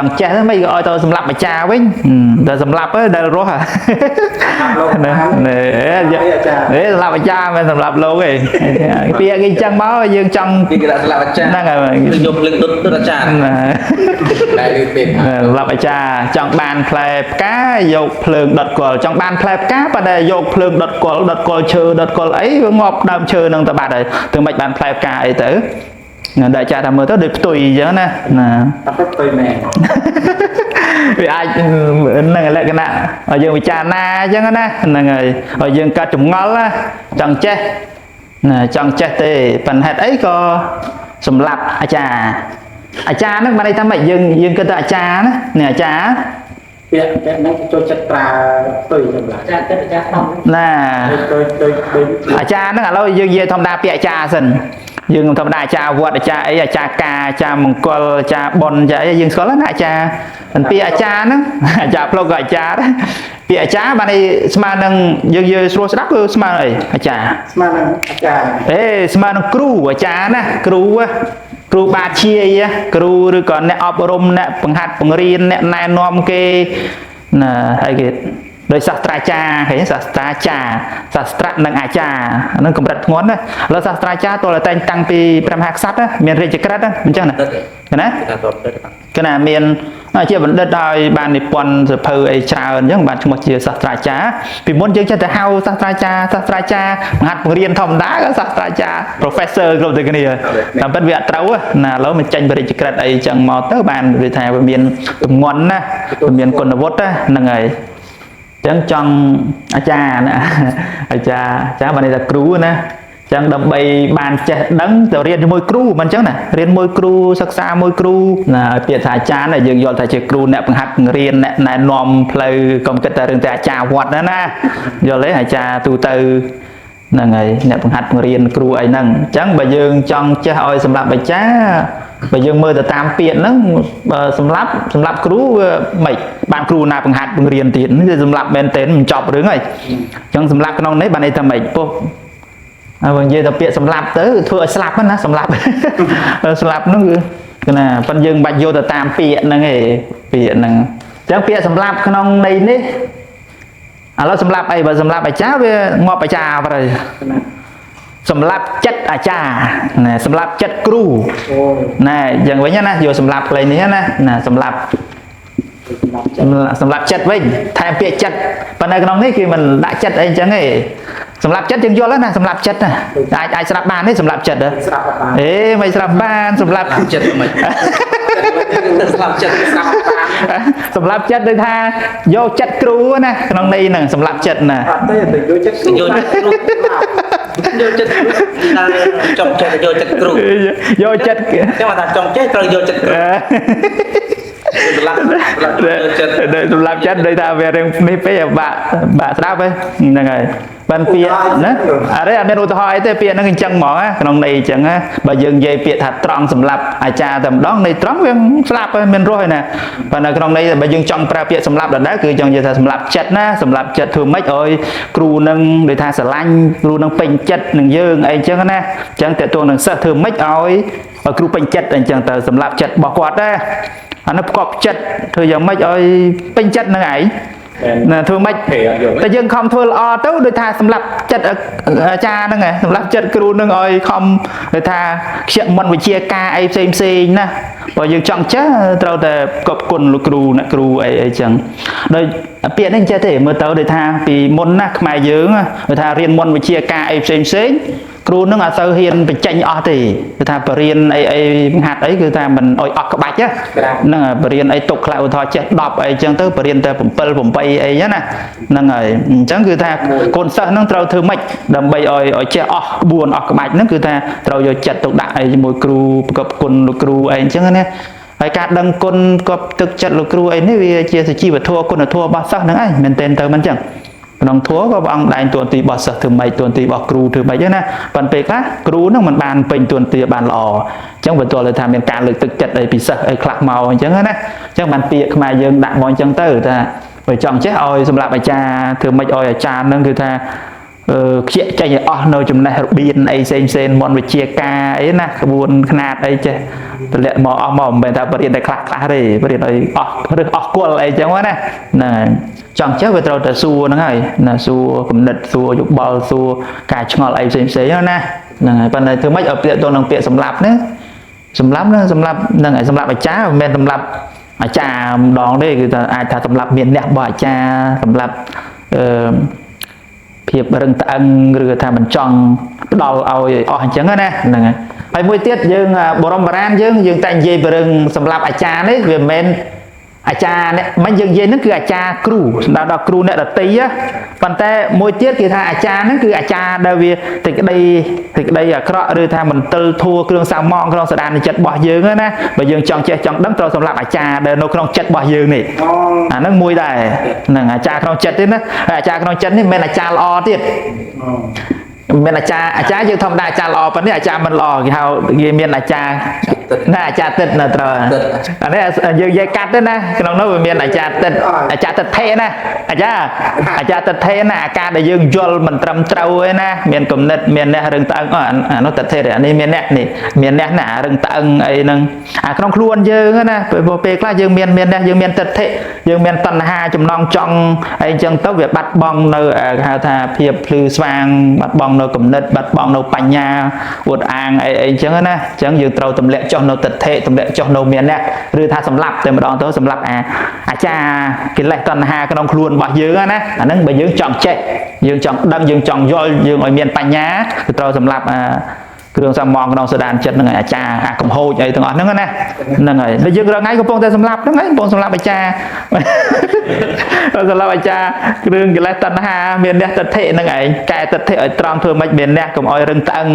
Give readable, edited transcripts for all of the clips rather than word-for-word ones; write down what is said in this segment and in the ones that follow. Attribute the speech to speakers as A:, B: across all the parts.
A: ចង់ចេះហ្នឹងមិនក៏ឲ្យទៅសម្លាប់អាចារ្យវិញតែសម្លាប់ទៅដែលរស់
B: លោក
A: ណា
B: បាន
A: ណែ
B: អាចារ្យ
A: អេសម្លាប់អាចារ្យមិនសម្លាប់លោកទេពាក្យគេអញ្ចឹងមកយើងចង់
C: គេគេដាក់ស្លាប់អាចារ្យ
A: ហ្នឹងហើយ
C: គឺយកភ្លើងដុតដុតអាចារ្យ
A: ណា
C: តែលឺពេក
A: សម្រាប់អាចារ្យចង់បានផ្លែផ្កាយកភ្លើងដុតគល់ចង់បានផ្លែផ្កាប៉ុន្តែយកភ្លើងដុតគល់ដុតគល់ឈើដុតគល់អីវាងាប់ដើមឈើនឹងទៅបាត់ហើយធ្វើម៉េចបានផ្លែផ្កាអីទៅណាដែលអាចារ្យថាមើលទៅដូចផ្ទុយអញ្ចឹងណាណា
B: តែពិតទៅមែន
A: វាអាចនឹងលក្ខណៈឲ្យយើងពិចារណាអញ្ចឹងណាហ្នឹងហើយឲ្យយើងកាត់ចម្ងល់ណាចង់ចេះណាចង់ចេះទេប៉ុន្តែហេតុអីក៏សម្លាប់អាចារ្យអាចារ្យហ្នឹងបានន័យថាម៉េចយើងយើងគិតថាអាចារ្យណានេះអាចារ្យ
B: ពាក្យពាក្យហ្នឹងគេចូលចិត្តប្រើផ្ទុយសម្រាប់
D: ចាចិត្តចាដំ
A: ណា
B: ដូចដូចដូច
A: អាចារ្យហ្នឹងឥឡូវយើងនិយាយធម្មតាពាក្យអាចារ្យសិនយើងធម្មតាអាចារ្យវត្តអាចារ្យអីអាចារ្យការអាចារ្យមង្គលអាចារ្យបុណ្យអាចារ្យអីយើងស្គាល់ណាអាចារ្យប៉ុន្តែពាក្យអាចារ្យហ្នឹង អាចារ្យផ្លុកក៏អាចារ្យដែរពាក្យអាចារ្យបានន័យស្មើនឹងយើងនិយាយស្រួលស្ដាប់គឺស្មើនឹងអីអាចារ្យ
B: ស្មើនឹងអាចារ្យ
A: អេស្មើនឹងគ្រូអាចារ្យណាគ្រូហ៎គ្រូបាជាយហ៎គ្រូឬក៏អ្នកអប់រំអ្នកបង្ហាត់បង្រៀនអ្នកណែនាំគេណាហើយគេដោយសាស្ត្រាចារ្យឃើញទេសាស្ត្រាចារ្យសាស្ត្រៈនិងអាចារ្យអាហ្នឹងកម្រិតធ្ងន់ណាឥឡូវសាស្ត្រាចារ្យតើតែងតាំងពីព្រះមហាក្សត្រណាមានរាជក្រឹត្យណាអញ្ចឹងណាឃើញណា
C: គេថាតបទៅ
A: កណាមានជាបណ្ឌិតហើយបាននិពន្ធសភៅអីច្រើនអញ្ចឹងបានឈ្មោះជាសាស្ត្រាចារ្យពីមុនយើងចេះតែហៅសាស្ត្រាចារ្យសាស្ត្រាចារ្យបង្ហាត់បង្រៀនធម្មតាក៏សាស្ត្រាចារ្យ professor គ្រប់តែគ្នាតាមពិតវាអត់ត្រូវណាឥឡូវมันចេញបរិជ្ជក្រឹត្យអីចឹងមកទៅបានវាថាវាមានទម្ងន់ណាវាមានគុណវុឌ្ឍណាហ្នឹងហើយអញ្ចឹងចង់អាចារ្យណាអាចារ្យអាចារ្យបានន័យថាគ្រូណាចឹងដើម្បីបានចេះដឹងទៅរៀនជាមួយគ្រូមិនចឹងណារៀនមួយគ្រូសិក្សាមួយគ្រូណាឲ្យពាក្យថាអាចារ្យណាយើងយល់ថាជាគ្រូអ្នកបង្ហាត់បង្រៀនអ្នកណែនាំផ្លូវកុំគិតតែរឿងតែអាចារ្យវត្តណាណាយល់ទេអាចារ្យទូទៅហ្នឹងហើយអ្នកបង្ហាត់បង្រៀនគ្រូអីហ្នឹងអញ្ចឹងបើយើងចង់ចេះឲ្យសម្រាប់អាចារ្យបើយើងមើលទៅតាមពាក្យហ្នឹងបើសម្រាប់សម្រាប់គ្រូវាមិនបានគ្រូណាបង្ហាត់បង្រៀនទៀតនេះសម្រាប់មែនទែនមិនចប់រឿងហើយអញ្ចឹងសម្រាប់ក្នុងនេះបានន័យថាម៉េចពោះ ហើយបើនិយាយទៅពាក្យសម្លាប់ទៅធ្វើឲ្យស្លាប់ហ្នឹងណាសម្លាប់ ស្លាប់ហ្នឹងគឺគឺណាប៉ុន្តែយើងមិនបាច់យកទៅតាមពាក្យហ្នឹងឯងពាក្យហ្នឹងអញ្ចឹងពាក្យសម្លាប់ក្នុងន័យនេះឥឡូវសម្លាប់អីបើសម្លាប់អាចារ្យវាងាប់អាចារ្យបាត់ហើយ
B: ណា
A: សម្លាប់ចិត្តអាចារ្យណាសម្លាប់ចិត្តគ្រូ
B: អូយ
A: ណែយ៉ាងវិញណាយកសម្លាប់ផ្លេងនេះណាណាសម្លាប់
B: សម្រាប់ចិត្ត
A: សម្រាប់ចិត្តវិញថែមពាក្យចិត្តប៉ុន្តែក្នុងនេះគេមិនដាក់ចិត្តអីអញ្ចឹងទេសម្រាប់ចិត្តយើងយល់ហើយណាសម្រាប់ចិត្តណាអាចអាចស្រាប់បានទេសម្រាប់ចិត្តហ៎
B: ស្រាប់អត់បាន
A: អេមិនស្រាប់បានសម្រាប់
C: ស្លាប់ចិត្តមិនស្លាប់ចិត្តស្លាប់បាន
A: សម្រាប់ចិត្តដូចថាយកចិត្តគ្រូណាក្នុងន័យហ្នឹងសម្រាប់ចិត្តណា
B: អត់ទេតែយកចិត្តគ្រូ
C: យកចិត្តគ្រូយកចិត្តគ្រូដល់ចង់ចេះយកចិត្តគ្រូ
A: យកចិត្ត
C: ចឹងមកថាចង់ចេះត្រូវយកចិត្តគ្រូស្លាប់ស្លាប់យកចិត្ត
A: សម្រាប់ចិត្តដូចថាវារឿងនេះពេកបាក់បាក់ស្ដាប់ហ្នឹងហើយបានពាក្យណាអរេអត់មានឧទាហរណ៍អីទេពាក្យហ្នឹងអញ្ចឹងហ្មងណាក្នុងន័យអញ្ចឹងណាបើយើងនិយាយពាក្យថាត្រង់សម្រាប់អាចារ្យតែម្ដងន័យត្រង់វាស្លាប់ហើយមានរស់ហើយណាបើនៅក្នុងន័យបើយើងចង់ប្រើពាក្យសម្លាប់ដដែលគឺចង់និយាយថាសម្លាប់ចិត្តណាសម្លាប់ចិត្តធ្វើម៉េចឲ្យគ្រូនឹងដូចថាស្រឡាញ់គ្រូនឹងពេញចិត្តនឹងយើងអីអញ្ចឹងណាអញ្ចឹងតើតួនឹងសិស្សធ្វើម៉េចឲ្យឲ្យគ្រូពេញចិត្តអញ្ចឹងទៅសម្លាប់ចិត្តរបស់គាត់ណាអានោះផ្កប់ចិត្តធ្វើយ៉ាងម៉េចឲ្យពេញចិត្តនឹងឯងណាធ្វើម៉េចតែយើងខំធ្វើល្អទៅដូចថាសម្រាប់ចិត្តអាចារ្យហ្នឹងឯងសម្រាប់ចិត្តគ្រូហ្នឹងឲ្យខំដូចថាខ្ជាក់មន្តវិជាការអីផ្សេងផ្សេងណាបើយើងចង់ចេះត្រូវតែគប់គុណលោកគ្រូអ្នកគ្រូអីអីចឹងដោយពាក្យនេះចេះទេមើលទៅដូចថាពីមុនណាខ្មែរយើងដូចថារៀនមន្តវិជាការអីផ្សេងផ្សេងគ្រូនឹងអត់សូវហ៊ានបញ្ចេញអស់ទេគឺថាបរៀនអីអីបង្ហាត់អីគឺថាមិនអោយអស់ក្បាច់ណាហ្នឹងហើយបរៀនអីទុកខ្លះឧទាហរណ៍ចេះ10អីចឹងទៅបរៀនតែ7 8អីចឹងណាហ្នឹងហើយអញ្ចឹងគឺថាកូនសិស្សហ្នឹងត្រូវធ្វើម៉េចដើម្បីឲ្យឲ្យចេះអស់ក្បួនអស់ក្បាច់ហ្នឹងគឺថាត្រូវយកចិត្តទុកដាក់អីជាមួយគ្រូប្រកបគុណលោកគ្រូអីអញ្ចឹងណាហើយការដឹងគុណគប់ទឹកចិត្តលោកគ្រូអីនេះវាជាសុជីវធម៌គុណធម៌របស់សិស្សហ្នឹងឯងមែនទែនទៅមិនចឹងក្នុងធម៌ក៏ព្រះអង្គដែងទួនាទីរបស់សិស្សធ្វើម៉េចទួនាទីរបស់គ្រូធ្វើម៉េចហ្នឹងណាប៉ុន្តែពេលខ្លះគ្រូហ្នឹងមិនបានពេញទួនាទីបានល្អអញ្ចឹងបើទោះលើថាមានការលើកទឹកចិត្តអីពីសិស្សអីខ្លះមកអញ្ចឹងណាអញ្ចឹងបានពាក្យខ្មែរយើងដាក់មកអញ្ចឹងទៅថាបើចង់ចេះឲ្យសម្រាប់អាចារ្យធ្វើម៉េចឲ្យអាចារ្យហ្នឹងគឺថាអឺខ្ជាក់ចេញឲ្យអស់នៅចំណេះរបៀនអីផ្សេងផ្សេងមន្តវិជាការអីណាក្បួនខ្នាតអីចេះ តម្លាក់មកអស់មកមិនមែនថាបរិញ្ញាតែខ្លះខ្លះទេបរិញ្ញាឲ្យអស់ឬអស់គល់អីចឹងណាហ្នឹងហើយចង់ចេះវាត្រូវតែសួរហ្នឹងហើយណាសួរគំនិតសួរយោបល់សួរការឆ្ងល់អីផ្សេងផ្សេងហ្នឹងណាហ្នឹងហើយប៉ុន្តែធ្វើម៉េចឲ្យពាក្យទៅនឹងពាក្យសម្លាប់ហ្នឹងសម្លាប់ហ្នឹងសម្លាប់ហ្នឹងហើយសម្លាប់អាចារ្យមិនមែនសម្លាប់អាចារ្យម្ដងទេគឺថាអាចថាសម្លាប់មានអ្នករបស់អាចារ្យសម្លាប់អឺភាពរឹងត្អឹងឬថាមិនចង់ផ្ដល់ឲ្យអស់អញ្ចឹងណាហ្នឹងហើយហើយមួយទៀតយើងបរមបុរាណយើងយើងតែនិយាយពីរឿងសម្លាប់អាចារ្យនេះវាមិនមែនអាចារ្យអ្នកមិនយើងនិយាយហ្នឹងគឺអាចារ្យគ្រូសម្ដៅដល់គ្រូអ្នកដតីប៉ុន្តែមួយទៀតគេថាអាចារ្យហ្នឹងគឺអាចារ្យដែលវាសេចក្តីអាក្រក់ឬថាមន្ទិលធัวគ្រឿងសាមងក្នុងសដានចិត្តរបស់យើងណាបើយើងចង់ចេះចង់ដឹងត្រូវសម្លាប់អាចារ្យដែលនៅក្នុងចិត្តរបស់យើងនេះអាហ្នឹងមួយដែរហ្នឹងអាចារ្យក្នុងចិត្តទេណាហើយអាចារ្យក្នុងចិត្តនេះមិនមែនអាចារ្យល្អទៀតមានអាចារ្យអាចារ្យយើងធម្មតាអាចារ្យល្អប៉ុណ្នេះអាចារ្យមិនល្អគេហៅគេមានអាចារ្យណាអាចារ្យទឹកនៅត្រូវអានេះយើងនិយាយកាត់ទេណាក្នុងនោះវាមានអាចារ្យទឹកអាចារ្យទឹកថេណាអាចារ្យអាចារ្យទឹកថេណាអាការដែលយើងយល់មិនត្រឹមត្រូវឯណាមានគំនិតមានអ្នករឹងត្អឹងអានោះទឹកថេអានេះមានអ្នកនេះមានអ្នកណារឹងត្អឹងអីហ្នឹងអាក្នុងខ្លួនយើងណាពេលខ្លះយើងមានអ្នកយើងមានទឹកថេយើងមានតណ្ហាចំណងចង់អីអញ្ចឹងទៅវាបាត់បង់នៅគេហៅថាភាពភ្លឺស្វាងបាត់បង់នៅគំនិតបាត់បង់នៅបញ្ញាអួតអាងអីអីអញ្ចឹងណាអញ្ចឹងយើងត្រូវទម្លាក់ចុះនៅទិដ្ឋិទម្លាក់ចុះនៅមានអ្នកឬថាសម្លាប់តែម្ដងទៅសម្លាប់អាចារ្យកិលេសតណ្ហាក្នុងខ្លួនរបស់យើងណាអាហ្នឹងបើយើងចង់ចេះយើងចង់ដឹងយើងចង់យល់យើងឲ្យមានបញ្ញាគឺត្រូវសម្លាប់អាគ្រឿងសំងក្នុងសដានចិត្តហ្នឹងអាចារ្យអាកំហូចអីទាំងអស់ហ្នឹងណាហ្នឹងហើយដល់យើងរាល់ថ្ងៃកំពុងតែសម្លាប់ហ្នឹងហើយកំពុងសម្លាប់អាចារ្យសម្លាប់អាចារ្យគ្រឿងកិលេសតណ្ហាមានអ្នកទិដ្ឋិហ្នឹងឯងកែទិដ្ឋិឲ្យត្រង់ធ្វើម៉េចមានអ្នកកុំឲ្យរឹងត្អឹង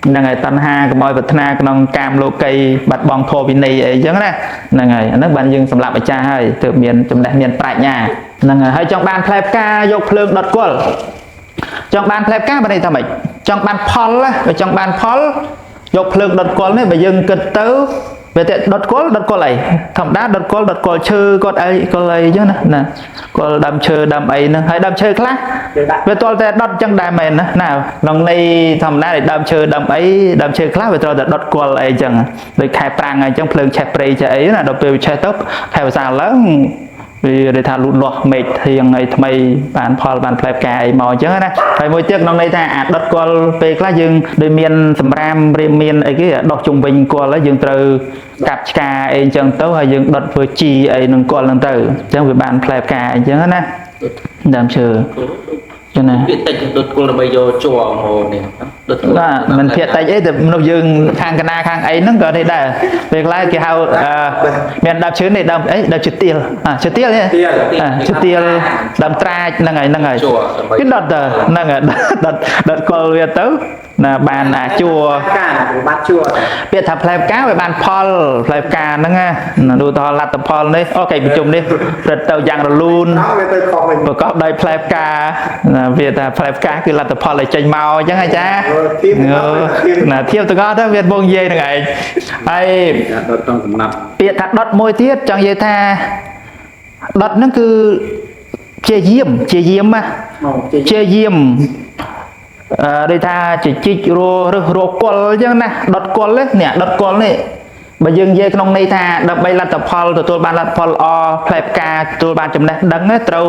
A: ហ្នឹងហើយតណ្ហាកុំឲ្យប្រាថ្នាក្នុងកាមលោកីបាត់បង់ធម៌វិន័យអីចឹងណាហ្នឹងហើយអាហ្នឹងបានយើងសម្លាប់អាចារ្យហើយទើបមានចំណេះមានប្រាជ្ញាហ្នឹងហើយចង់បានផ្លែផ្កាយកភ្លើងដុតគល់ចង់បានផ្លែផ្កាបានន័យថាម៉េចចង់បានផលបើចង់បានផលយកភ្លើងដុតគល់នេះបើយើងគិតទៅវាតែដុតគល់ដុតគល់អីធម្មតាដុតគល់ដុតគល់ឈើគាត់អីគល់អីចឹងណាណាគល់ដើមឈើដើមអីហ្នឹងហើយដើមឈើខ្លះវាទាល់តែដុតចឹងដែរមែនណាណាក្នុងន័យធម្មតាដើមឈើដើមអីដើមឈើខ្លះវាត្រូវតែដុតគល់អីចឹងដូចខែប្រាំងអីចឹងភ្លើងឆេះព្រៃឆេះអីណាដល់ពេលវាឆេះទៅខែវស្សាឡើងវាគេថាលូតលាស់មេឃធៀងអីថ្មីបានផលបានផ្លែផ្កាអីមកអញ្ចឹងណាហើយមួយទៀតក្នុងន័យថាអាដុតគល់ពេលខ្លះយើងដូចមានសម្រាមរៀមមានអីគេដុះជុំវិញគល់ហើយយើងត្រូវកាប់ឆ្កាអីអញ្ចឹងទៅហើយយើងដុតធ្វើជីអីនឹងគល់ហ្នឹងទៅអញ្ចឹងវាបានផ្លែផ្កាអញ្ចឹងណាដើមឈើចឹងណា
C: ភាគតិចដុតគល់ដើម្បីយកជ័រមកនេះដុតគល់
A: បាទមិនភាគតិចអីតែមនុស្សយើងខាងកណាខាងអីហ្នឹងក៏នេះដែរពេលខ្លះគេហៅមានដើមឈើនេះដើមអីដើមឈើទាលឈើទាលនេះឈើទាលដើមត្រាចហ្នឹងហើយហ្នឹងហើយគេដុតទៅហ្នឹងហើយដុតគល់វាទៅណាបានអាជួរ
B: កាបាត់ជួរ
A: ពាក្យថាផ្លែផ្កាវាបានផលផ្លែផ្កាហ្នឹងណាឧទាហរណ៍លទ្ធផលនេះអូខេប្រជុំនេះព្រឹត្តទៅយ៉ាងរលូនប្រកបដោយផ្លែផ្កាណាវាថាផ្លែផ្កាគឺលទ្ធផលដែលចេញមកអញ្ចឹងអាចារ្យណាធៀបទាំងអស់ទៅវាបងនិយាយហ្នឹងឯងហើយ
D: ដុតក្នុងសំណាប់
A: ពាក្យថាដុតមួយទៀតចង់និយាយថាដុតហ្នឹងគឺជាយាមជាយាមណាជាយាមដូចថាជីជីកររកលអញ្ចឹងណាដុតកលនេះដុតកលនេះបើយើងនិយាយក្នុងន័យថាដើម្បីលទ្ធផលទទួលបានលទ្ធផលល្អផ្លែផ្កាទទួលបានចំណេះដឹងត្រូវ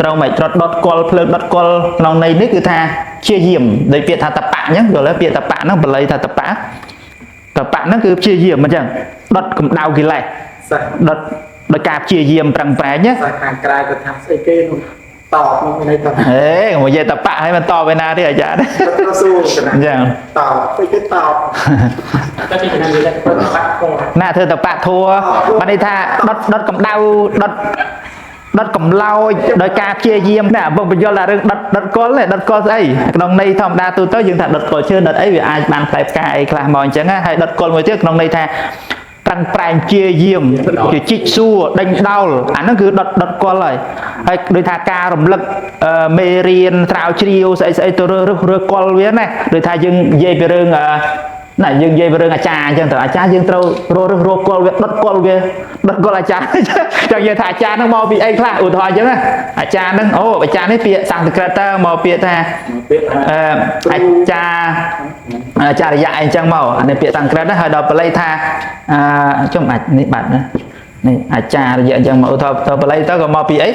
A: ត្រូវមិនត្រូវដុតកលភ្លើងដុតកលក្នុងន័យនេះគឺថាជាយាមដោយពាក្យថាតបៈអញ្ចឹងយល់ទេពាក្យតបៈហ្នឹងបល័យថាតបៈតបៈហ្នឹងគឺព្យាយាមអញ្ចឹងដុតកម្ដៅកិលេសដុតដោយការព្យាយាមប្រឹងប្រែងណា
B: ខាងក្រៅគាត់ថាស្អីគេនោះតបនោះមានន័យថា
A: ហេមកនិយាយតបៈហើយមិនតបឯណាទេអាចារ្យ
B: ទៅសួរកណា
A: អញ្ចឹង
B: តបស្អីគេតប
E: តែពីឆ្នាំនេះធ្វើតបៈធัว
A: ណាធ្វើតបៈធัวបានន័យថាដុតដុតកម្ដៅដុតដុតកម្លោចដោយការព្យាយាមណាបងបញ្យល់ថារឿងដុតដុតកលដុតកលស្អីក្នុងន័យធម្មតាទូទៅយើងថាដុតកលឈើដុតអីវាអាចបានផ្លែផ្កាអីខ្លះមកអញ្ចឹងហើយដុតកលមួយទៀតក្នុងន័យថាប្រឹងប្រែងជាយាមជាជីកសួរដេញដោលអាហ្នឹងគឺដុតដុតកលហើយហើយដូចថាការរំលឹកមេរៀនត្រាវជ្រាវស្អីស្អីទៅរើសរើសកលវាណាដូចថាយើងនិយាយពីរឿងណាយើងនិយាយពីរឿងអាចារ្យអញ្ចឹងទៅអាចារ្យយើងត្រូវរស់រកកលវាដុតកលវាដុតកលអាចារ្យចង់និយាយថាអាចារ្យហ្នឹងមកពីអីខ្លះឧទាហរណ៍អញ្ចឹងណាអាចារ្យហ្នឹងអូអាចារ្យនេះពាក្យសំស្ក្រឹតទៅមកពាក្យថា
B: ពាក្យ
A: អាចារ្យ អាចារ្យៈអីចឹងមកអានេះពាក្យសំស្ក្រឹតណាហើយដល់បាលីថាអាចំអាចនេះបាត់ណានេះអាចារ្យៈអញ្ចឹងមកឧទាហរណ៍ទៅបាលីទៅក៏មកពីអី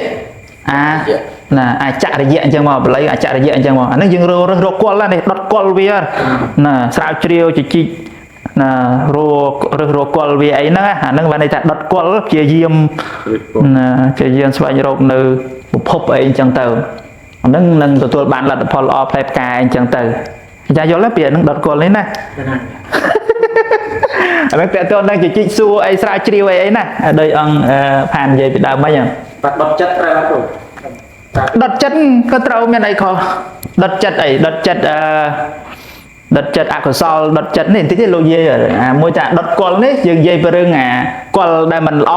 A: អាណាអាចារ្យៈអញ្ចឹងមកបាលីអាចារ្យៈអញ្ចឹងមកអានេះយើងរើសរកគល់ណានេះដុតគល់វាណាស្រាវជ្រាវជជីកណារករើសរកគល់វាអីហ្នឹងអាហ្នឹងបានន័យថាដុតគល់ព្យាយាមណាព្យាយាមស្វែងរកនៅប្រភពអីអញ្ចឹងទៅអាហ្នឹងនឹងទទួលបានលទ្ធផលល្អផ្លែផ្កាអីអញ្ចឹងទៅអាចារ្យយល់ទេពាក្យហ្នឹងដុតគល់នេះណា
E: ណា
A: អាហ្នឹងតើតើនឹងជជីកសួរអីស្រាវជ្រាវអីអីណាដោយអង្គផាននិយាយពីដើមមិញហ្នឹង
B: បាត់ដុតចិត្តត្រូវអត់គ្រូ
A: ដុតចិត្តក៏ត្រូវមានអីខុសដុតចិត្តអីដុតចិត្តអឺដុតចិត្តអកុសលដុតចិត្តនេះបន្តិចទេលោកនិយាយអាមួយថាដុតគល់នេះយើងនិយាយពីរឿងអាគល់ដែលមិនល្អ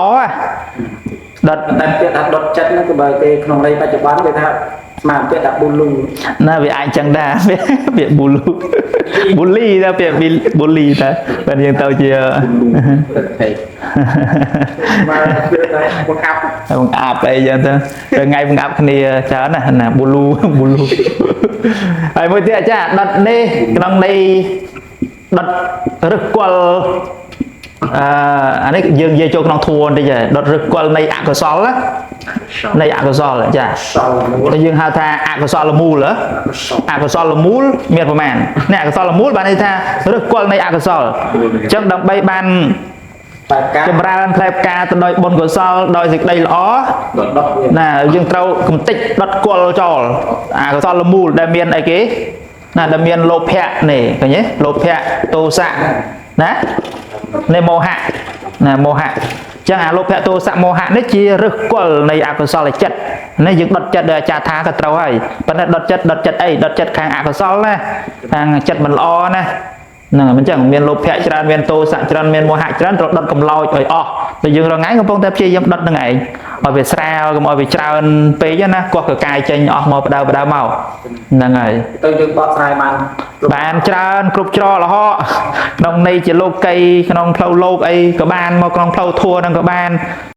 A: ដុត
B: តែពាក្យថាដុតចិត្តហ្នឹងគឺបើគេក្នុងន័យបច្ចុប្បន្នគេថាស្មានពាក្យថាប៊ូលូ
A: ណាវាអាចចឹងដែរពាក្យប៊ូលូប៊ូលីដែរពាក្យប៊ូលីដែរបើយើងទៅជា
C: ហេ
B: មកពាក្យថាបង្អាប់
A: បង្អាប់អីចឹងទៅថ្ងៃបង្អាប់គ្នាច្រើនណាស់ណាប៊ូលូប៊ូលូហើយមួយទៀតអាចារ្យដុតនេះក្នុងន័យដុតរឹសគល់អឺអានេះយើងនិយាយចូលក្នុងធัวបន្តិចហើយដុតរឹសគល់នៃអកុសលណានៃអកុសលចា
B: សល់មូល
A: តែយើងហៅថាអកុសលមូលហ៎អកុសលមូលមានប្រមាណនេះអកុសលមូលបានន័យថារឹសគល់នៃអកុសលអញ្ចឹងដើម្បីបាន
B: បែបការ
A: ចម្រើនផ្លែផ្កាទៅដោយបុណ្យកុសលដោយសេចក្តីល្អ
B: ដុតដុតវា
A: ណាយើងត្រូវកំតិចដុតគល់ចោលអាកុសលមូលដែលមានអីគេណាដែលមានលោភៈនេះឃើញទេលោភៈទោសៈណានេះមោហៈណាមោហៈចឹងអាលោភៈទោសៈមោហៈនេះជាឫសគល់នៃអកុសលចិត្តនេះយើងដុតចិត្តដោយអាចារ្យថាក៏ត្រូវហើយប៉ុន្តែដុតចិត្តដុតចិត្តអីដុតចិត្តខាងអកុសលណាខាងចិត្តមិនល្អណាហ្នឹងហើយមិនចឹងមានលោភៈច្រើនមានទោសៈច្រើនមានមោហៈច្រើនត្រូវដុតកម្លោចឲ្យអស់តែយើងរងថ្ងៃកំពុងតែព្យាយាមដុតនឹងឯងឲ្យវាស្រាលកុំឲ្យវាច្រើនពេកណាកោះកកាយចេញអស់មកបដៅបដៅមកហ្នឹងហើយ
B: ទៅយើងបកស្រាយបាន
A: បានច្រើនគ្រប់ច្រកលហកក្នុងន័យជាលោកីក្នុងផ្លូវលោកអីក៏បានមកក្នុងផ្លូវធัวហ្នឹងក៏បាន